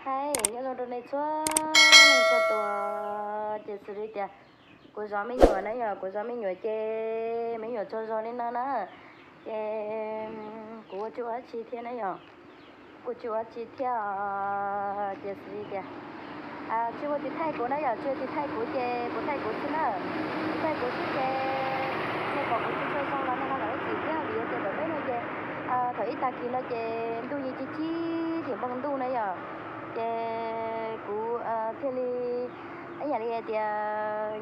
Hais nyob zoo rau nej txhua leej txhua tus, ces xws li tias kuv zov me nyuam na yom, kuv zov me nyuam ces me nyuam tsaug zog li no na, ces kuv ua tsis ua dab tsi thiab na yom, kuv tsis ua dab tsi thiab, ces xws li tias tsis ua tis thaij kuv na yom, tsis ua tis thaij kuv ces kuv thaij kuv xwb na, kuv thaij kuv xwb ces nej pom kuv tsis tsaug zog los nej ho zam lub txim thiab, vim yog tias ntawm peb no ces thaum ib tag kis no ces ntuj yeej ci ci tim npoo ntuj na yom, ces kuv thiaj li ib yam li hais tias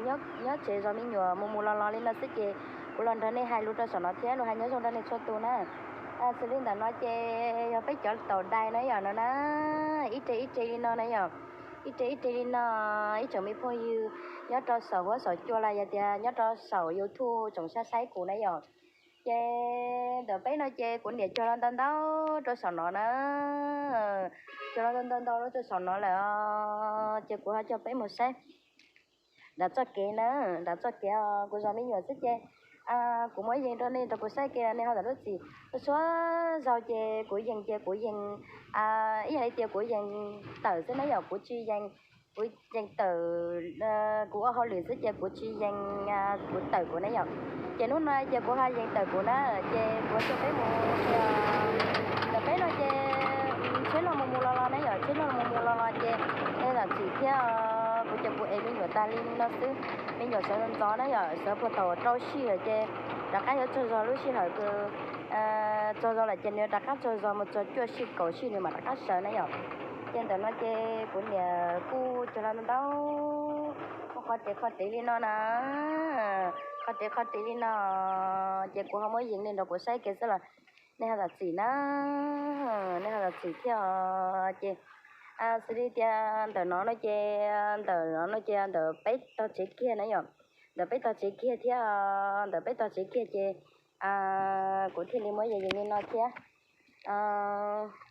nyob tsev zov me nyuam mus mus los los li no xwb ces kuv los nrog nej hais lus rau saum no thiab los hais nyob zoo rau nej txhua tus na. Xws li ntawm no ces yog peb cov taum dais na yom no na, ib re ib re li no na yom, ib re ib re li no, ib tsoom me phooj ywg nyob rau saum huab saum cua los yog tias nyob rau saum YouTube tsoom saib saib kuv na yom. Ces ntawm peb no ces kuv niam cog los ntau ntau rau saum no na, cog los ntau ntau ntau rau saum no lawm, ces kuv ho coj peb mus saib nram txoj kev na, nram txoj kev kuv zov me nyuam xwb ces kuv muab yees rau nej rau kuv saib kev nej ho zam lub txim. Txhua zaus ces kuv yees ces kuv yees ib yam li tias kuv yees tawm xwb na yom, kuv tsis yees, kuv yees tawm, kuv ua hauj lwm xwb ces kuv tsis yees, kuv tawm kuv na yom. Ces hnub no ces kuv ho yees tawm kuv na, ces kuv coj peb mus, ntawm peb no ces tsheb loj mus mus los los na yom, tsheb loj mus mus los los ces nej zam txim thiab, kuv ces kuv ev me nyuam tas li no xwb. Me nyuam sawv ntxov na yom, sawv puag thaum rau sij hawm ces rov qab yuav tsaug zog lub sij hawm kws tsaug zog lawm ces nws rov qab tsaug zog mus txog cuaj sij kaum sij nws mam rov qab sawv na yom. Ces ntawm no ces kuv niam kuj cog los ntau ntau, muaj qhov rev qhov rev li no na, qhov rev qhov rev li no, ces kuv ho muab yees nej nrog kuv saib kev xwb los nej ho zam txim na, nej ho zam txim thiab os. Ces xws li tias ntawm no no ces, ntawm no no ces ntawm peb tog tsev kiag na yom, ntawm peb tog tsev kiag thiab, ntawm peb tog tsev kiag ces kuv thiaj li muab yees yees li no thiab.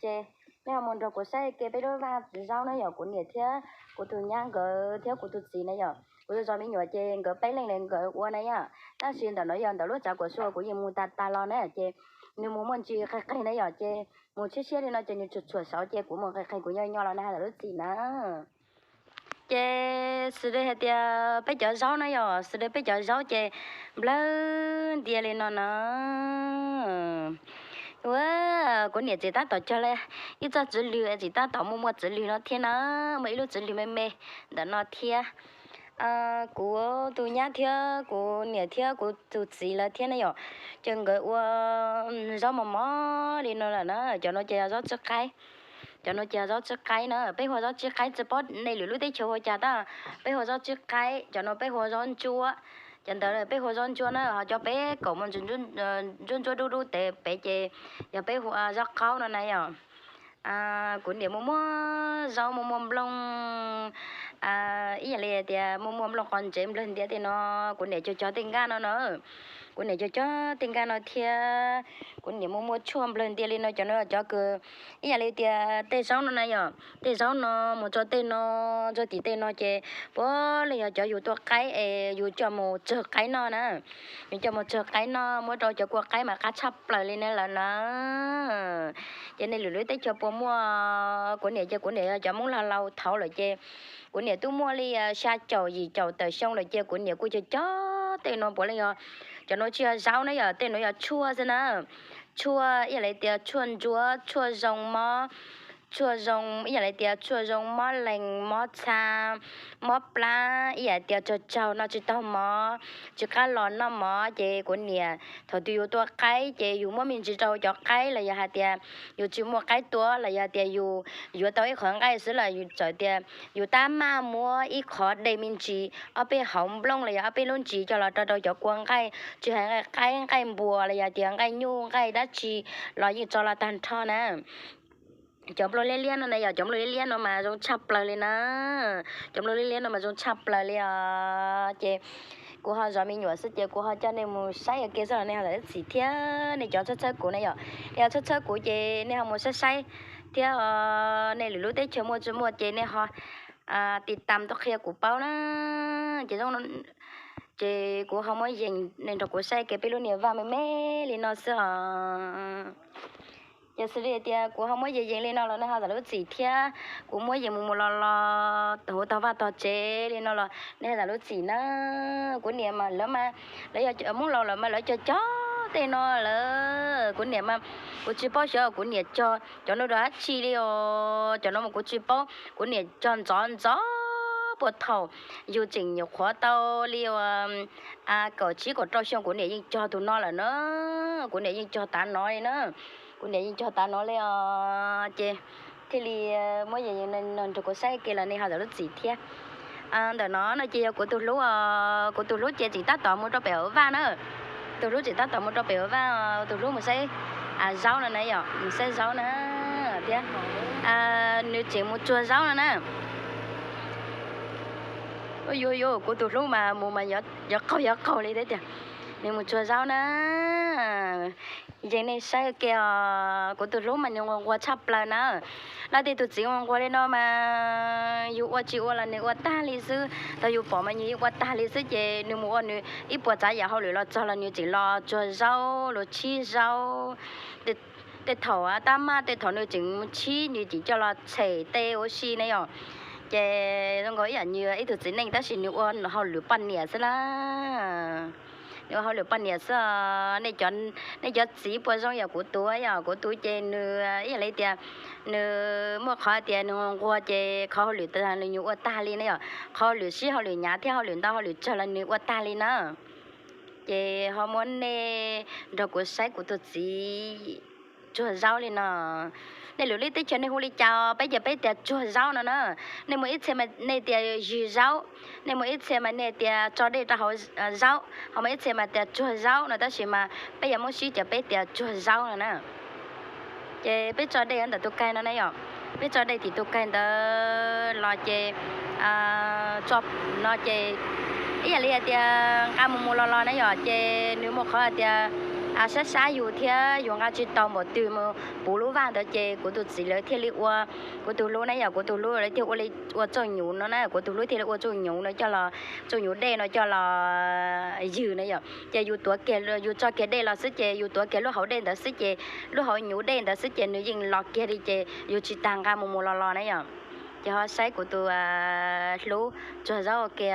Ces nej ho mus nrog kuv saib kev peb lub vaj zaub na yom, kuv niam thiab kuv tus nyab nkawd thiab kuv tus txiv na yom, kuv tus zov me nyuam ces nkawd peb leej nkawd ua na yom. Tab sis ntawm no yog ntawm lub tsav kuam sua kuv yeej mus tag tag los na ces nws mus muaj ntsis qig qig na yom, ces mus tshiab tshiab li no ces nws tsuam tsuam saud ces kuv mus qig qig kuv nyob nyob los nej ho zam lub txim na. Ces xws li hais tias peb cov zaub na yom, xws li peb cov zaub ces nplawg ntia li no na. Ua, kuv niam txiv tab tom cog li ib txoj txiv lwg, txiv tab tom muaj muaj txiv lwg no thiab na, muaj ib lub txiv lwg me me ntawm no thiab. Kuv tus nyab thiab kuv niam thiab kuv tus txiv lawv thiab na yom, ces nkawd ua zaub mos mos li no lawm na. Cov no ces yog zaub tsib qaib, cov no ces yog zaub tsib qaib na. Peb hu zaub tsib qaib, tsis paub nej lwm lub teb chaws hu cas tab, peb hu zaub tsib qaib. Cov no peb hu zaub ntsuab, cov ntawd peb hu zaub ntsuab na, ho cov peb kaum mus ntsuab ntsuab dub dub tes pem ces yog peb hu zaub qaub no na yom. Kuv niam muaj muaj zaub, muaj muaj nplooj, ib yam li tias muaj muaj nplooj qos ntsev nplawg ntia tej no, kuv niam cog cog tej nkaj no na. Kuv niam cog cog tej nkaj no thiab, kuv niam muaj muaj tshuaj nplawg ntia li no, cov no cov kws ib yam li tias tej zaub no na yom, tej zaub no mus txog tej no, txog tim tej no ces puav leej yog cov yus tua qaib es yus coj mus tsawg qaib noj na. Yus coj mus tsawg qaib noj, muab rau cov kua qaib mas qab tshaj plaws li ne lawm na. Ces nej lwm lub teb chaws puas muaj, kuv niam ces kuv niam yog cov Hmoob laus laus thaud lawm ces kuv niam twb muaj li xya caum yim caum tawm xyoo lawm ces kuv niam kuj cog cog tej no puav leej yog, cov no tsis yog zaub na yom, tej no yog tshuaj xwb na. Tshuaj ib yam li tias tshuaj ntsuab, tshuaj zoo mob, tshuaj zoo ib yam li tias tshuaj zoo mob lees, mob txha, mob plab, ib yam tias tsaug tsaug noj tsis taug mov, tsis qab los noj mov ces kuv niam thaum twg yus tua qaib ces yus muab me ntsis rau cov qaib los yog hais tias yus tsis muaj qaib tua los yog tias yus yuav tau ib qho nqaij xwb los yus txawm tias yus tab maj muab ib qho de me ntsis ob peb hauv nplooj los yog ob peb lub ntsis coj los rau rau cov kua nqaij, tsis hais nqaij qaib, nqaij npua los yog tias nqaij nyuj nqaij dab tsi los yeej tso los tag nrho na. Cov nplooj liab liab no na yom, cov nplooj liab liab no mas zoo tshaj plaws li na. Cov nplooj liab liab no mas zoo tshaj plaws li os. Ces kuv ho zov me nyuam xwb ces kuv ho coj nej mus saib ua ke xwb los nej ho zam lub txim thiab nej cov txhawb txhawb kuv na yom. Nej ho txhawb txhawb kuv ces nej ho mus saib saib thiab, nej lwm lub teb chaws muaj tsis muaj ces nej ho tiv tam tuaj qhia kuv paub na. Ces zoo, ces kuv ho muab yees nej nrog kuv saib kev peb lub niam vaj me me li no xwb os. Yog xws li tias kuv ho muab yees yees li no los nej ho zam lub txim thiab. Kuv muab yees mus mus los los hauv tog vaj tog tsev li no los nej ho zam lub txim na. Kuv niam mas lawv mas, lawv yog Hmoob laus lawm mas lawv cog cog tej no lawm. Kuv niam mas, kuv tsis paub xyov kuv niam cog cov no rau dab tsi li os. Cov no mas kuv tsis paub, kuv niam cog ntxov ntxov puag thaum yus tseem nyuam qhuav tau li uas kaum tsib kaum rau xyoo kuv niam yeej cog tus no lawm na. Kuv niam yeej cog tav no li na. Kuv niam yeej cog tav no li os. Ces thiaj li muab yees nrog kuv saib ke los nej ho zam lub txim thiab. Ntawm no no ces yog kuv tus hlub, kuv tus hlub ces tseem tab tom mus rau pem hauv vaj na. Tus hlub tseem tab tom mus rau pem hauv vaj, tus hlub mus saib zaub no na yom, mus saib zaub na thiab. Nws tseem mus tsuag zaub no na. Yuav yuav kuv tus hlub mas mus mas yuav qaug yuav qaug li thiab tiag. Nws mus tsuag zaub na. Yeej nej saib ke os, kuv tus hlub mas nws nquag nquag tshaj plaws na. Leej twg tus txiv nquag nquag li no mas yus ua tsis ua los nws ua tag li xwb. Thaum yus pom mas nws yeej ua tag li xwb ces nws mus ua nws ib puas tsav yam hauj lwm los txog los nws tseem los tsuag zaub los tshib zaub. Tej thaum tab maj tej thaum nws tseem mus tshib nws tseem coj los tshem tej ua si ne yom. Ces zoo nkaus ib yam nws ib tug txiv neej tab sis nws ua hauj lwm poj niam xwb na. Nws ua hauj lwm poj niam xwb. Nej cov txiv puas zoo yam kuv tus, yam kuv tus ces nws ib yam li tias nws muaj qhov tias nws nquag ces qhov hauj lwm nws ua tag li na yom. Qhov hauj lwm sib hauj lwm hnyav thiab hauj lwm ntau hauj lwm tsawg los nws ua tag li na. Ces ho muab nej nrog kuv saib kuv tus txiv tsuag zaub li no. Nej lwm lub teb chaws nej hu li cas, peb ces peb tias tsuag zaub no na. Nej mus ib txhia mas nej tias yig zaub, nej mus ib txhia mas nej tias tso dej rau hauv zaub, ho mus ib txhia mas tias tsuag zaub no tab sis mas peb yog Hmoob Sib ces peb tias tsuag zaub no na. Ces peb tso dej ntawm tus kaig no na yom, peb tso dej tim tus kaig ntawd los ces tso no ces ib yam li hais tias nqa mus mus los los na yom, ces nws muaj qhov hais tias sab sab yus thiab yus nqa tsis tau npaum twg mus puv lub vaj ntawd ces kuv tus txiv lawv thiaj li ua, kuv tus hlub na yom, kuv tus hlub lawv thiaj ua li ua txooj nyuv no na, kuv tus hlub thiaj li ua txooj nyuv no coj los, txooj nyuv dej no coj los ywg na yom. Ces yus tuav kiag, yus tso kiag dej los xwb ces yus tuav kiag lub hauv dej ntawd xwb ces lub hauv nyuv dej ntawd xwb ces nws yeej los kiag li ces yus tsis tas nqa mus mus los los na yom. Ces ho saib kuv tus hlub tsuag zaub ua ke.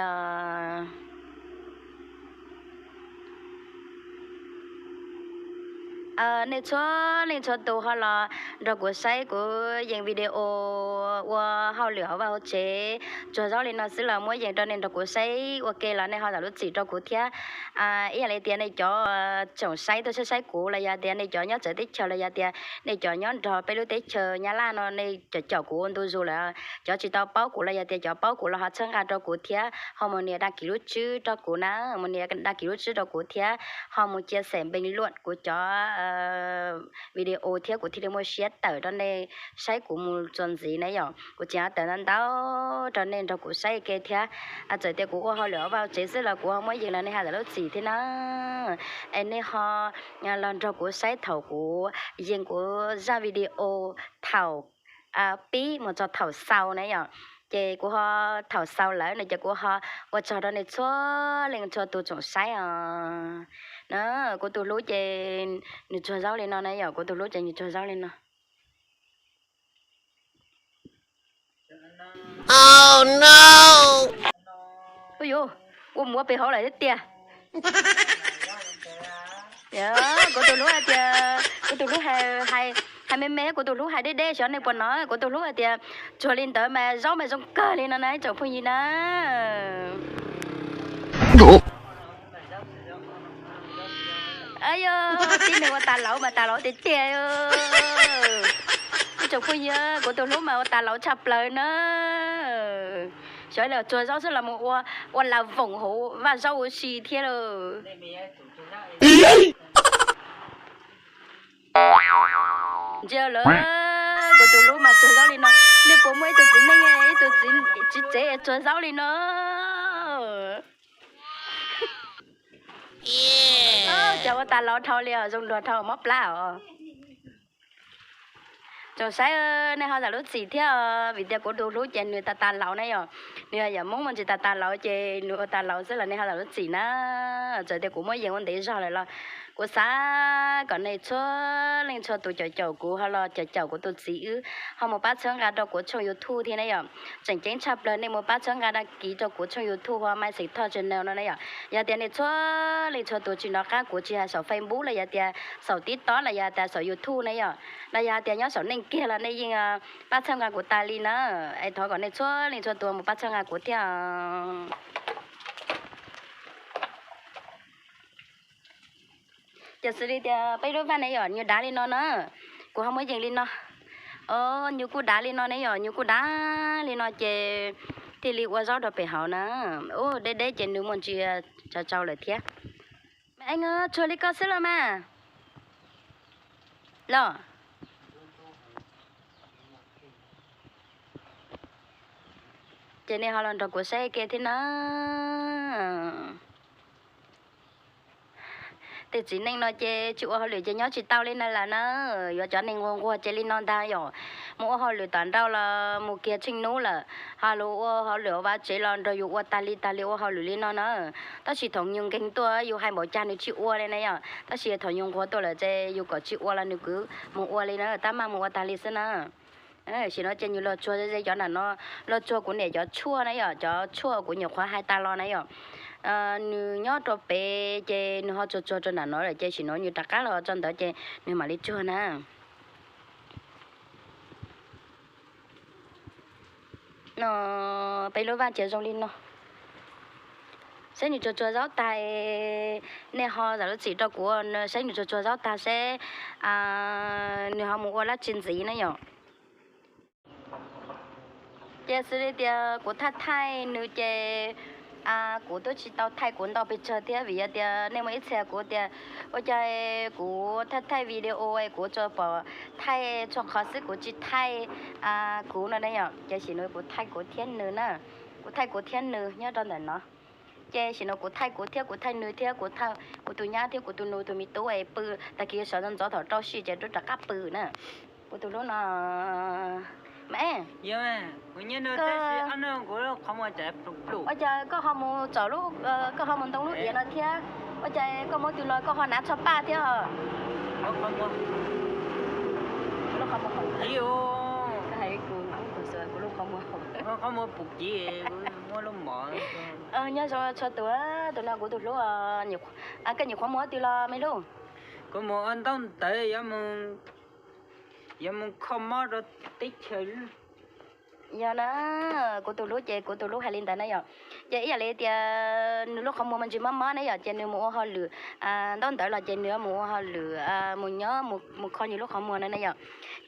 Nej txhua leej txhua tus ho los nrog kuv saib kuv yees video ua hauj lwm hauv vaj hauv tsev tsuag zaub li no xwb los muab yees rau nej nrog kuv saib ua ke los nej ho zam lub txim rau kuv thiab. Ib yam li tias nej cov tsoom saib tuaj saib saib kuv los yog tias nej cov nyob txawv teb chaws los yog tias nej cov nyob nrog peb lub teb chaws Nyab Laj no nej cov caum kuv ua ntu zus lawm, cov tsis tau paub kuv los yog tias cov paub kuv los ho txhawb nqa rau kuv thiab ho mus nias dag kis lub tswb rau kuv na, mus nias dag kis lub tswb rau kuv thiab ho mus cia xem npees luam kuv cov video thiab kuv thiaj li muaj siab tawm rau nej saib kuv mus txuas ntxiv na yom. Kuv tseem tawm ntau ntau rau nej nrog kuv saib ke thiab. Txawm tias kuv ua hauj lwm hauv vaj tsev xwb los kuv ho muab yees los nej ho zam lub txim thiab na. Es nej ho los nrog kuv saib thaum kuv yees kuv zaj video thaum pib mus txog thaum xaus na yom. Ces kuv ho thaum xaus lawm no ces kuv ho ua tsaug rau nej txhua leej txhua tus tsoom saib os. Na, kuv tus hlub ces nws tsuag zaub li no na yom, kuv tus hlub ces nws tsuag zaub li no. Ua yuav, ua muab pem hauv lawm thiab tiag. Kuv tus hlub hais tias, kuv tus hlub hais, hais me me, kuv tus hlub hais deb deb xyov nej puas hnov, kuv tus hlub hais tias tsuag li ntawd mas zaub mas zoo kawg li no na ib tsoom phooj ywg na. Yog tib neeg ua tas laus mas tas laus tiag tiag. Ib tsoom phooj ywg, kuv tus hlub mas ua tas laus tshaj plaws na. Xyov los tsuag zaub xwb los mus ua, ua las voom hauv vaj zaub ua si thiab lauj. Ntsia lawm, kuv tus hlub mas tsuag zaub li no. Nej puas muaj ib tug txiv neej, ib tug txiv tsev tsuag zaub li no? Cov ua tas laus dhau li os, zoo nraug dhau mob plab os. Tsoom saib, nej ho zam lub txim thiab, vim tias kuv tus hlub ces nws tas tas laus na yom. Nws yog yawm Hmoob mas tsis tas tas laus ces nws ua tas laus xwb los nej ho zam lub txim na. Txawm tias kuv muab yees ua ntev zog lawm los Kuv xav kom nej txhua leej txhua tus caum caum kuv ho los caum caum kuv tus txiv wb ho mus pab txhawb nqa rau kuv tshooj YouTube thiab na yom. Tseem ceeb tshaj plaws nej mus pab txhawb nqa đăng ký rau kuv tshooj YouTube Hoa Mai Xeem Thoj channel no na yom. Yog tias nej txhua leej txhua tus tsis nov qab kuv tsis hais saum Facebook los yog tias saum TikTok los yog tias saum YouTube na yom, los yog tias nyob saum neej kiag los nej yeej pab txhawb nqa kuv tas li na. Es thov kom nej txhua leej txhua tus mus pab txhawb nqa kuv thiab. Ces xws li tias peb lub vaj ne yom, nyuag dav li no na, kuv ho muab yees li no. O, nyuag kuj dav li no ne yom, nyuag kuj dav li no ces thiaj li ua zaub rau pem hauv na. U, deb deb ces nws muaj ntsia tsau tsau lawm thiab. Mas eej, tsuag li koj xwb los mas. Los, ces nej ho los nrog kuv saib ke thiab na. Tej txiv neej no ces tsis ua hauj lwm ces nyob tsis tau li no lawm na. Yuav cov neeg nquag nquag ces li no ntag yom. Mus ua hauj lwm tom nrau los mus kiag tsheej hnub lawm, ho los ua hauj lwm ua vaj tsev los nrog yus ua tag li tag li ua hauj lwm li no na. Tab sis thaum nyuag nkeeg tuaj yus hais npaum cas nws tsis ua li na yom, tab sis thaum nyuag nquag tuaj lawm ces yus kom tsis ua los nws kuj mus ua li na, tab maj mus ua tag li xwb na. Tam sim no ces nws los tsuag ze ze cov nram no, los tsuag kuv niam cov tshuaj na yom, cov tshuaj kuv nyuam qhuav hais tas los na yom. Nws nyob rau pem ces nws ho tsuag tsuag rau nram no lawm ces tam sim no nws rov qab los tso ntawd ces nws mam li tsuag na. No, peb lub vaj ces zoo li no. Saib nws tsuag tsuag zaub tag, nej ho zam lub txim rau kuv saib nws tsuag tsuag zaub tag seb nws ho mus ua dab tsi ntxiv na yom. Ces xws li tias kuv thaij thaij nws ces kuv twb tsis tau thaij kuv ntau pes tsawg thiab vim yog tias nej muaj ib txhia kuv tias ua cas kuv thaij thaij video kuv tsuas pom thaij txhua qhov xwb kuv tsis thaij kuv no ne yom. Ces tam sim no kuv thaij kuv thiab nws na, kuv thaij kuv thiab nws nyob rau ntawm no. Ces tam sim no kuv thaij kuv thiab kuv thaij nws thiab kuv thaij kuv tus nyab thiab kuv tus nus tus me tub es pw, tag kis sawv ntxov ntxov thaum rau sij ces rov qab pw na. Kuv tus hlub no, me, ua cas koj ho mus tsom, koj ho mus ntoo lub iav no thiab, ua cas koj muab twg los koj ho hnav tsho paj thiab? Nyob zoo txhua tus, tus no kuv tus hlub. Koj nyuam qhuav mus twg los me hlub? Kuv mus ua ntaub ntawv, yuav mus kho mob rau teb chaws. Yog na, kuv tus hlub ces kuv tus hlub hais li ntawd na yom. Ces ib yam li tias nws lub qhov muag mas ntsis mob mob ne yom, ces nws mus ua hauj lwm ntaub ntawv los ces nws mus ua hauj lwm, mus nyob mus kho nws lub qhov muag no ne yom.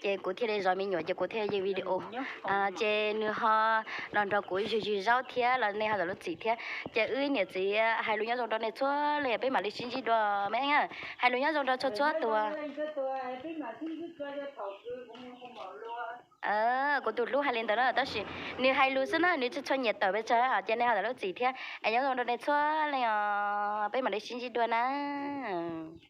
Ces kuv thiaj li zov me nyuam ces kuv thiaj yeej video. Ces nws ho los nrog kuv ywg ywg zaub thiab los nej ho zam lub txim thiab. Ces wb niam txiv hais lus nyob zoo rau nej txhua leej, peb mam li sib ntsib dua me. Hais lus nyob zoo rau txhua txhua tus. Kuv tus hlub hais li ntawd na, tab sis nws hais lus xwb na, nws tsis tshua nyiam tawm pes tsawg, ces nej ho zam lub txim thiab. Es nyob zoo rau nej txhua leej os, peb mam li sib ntsib dua na.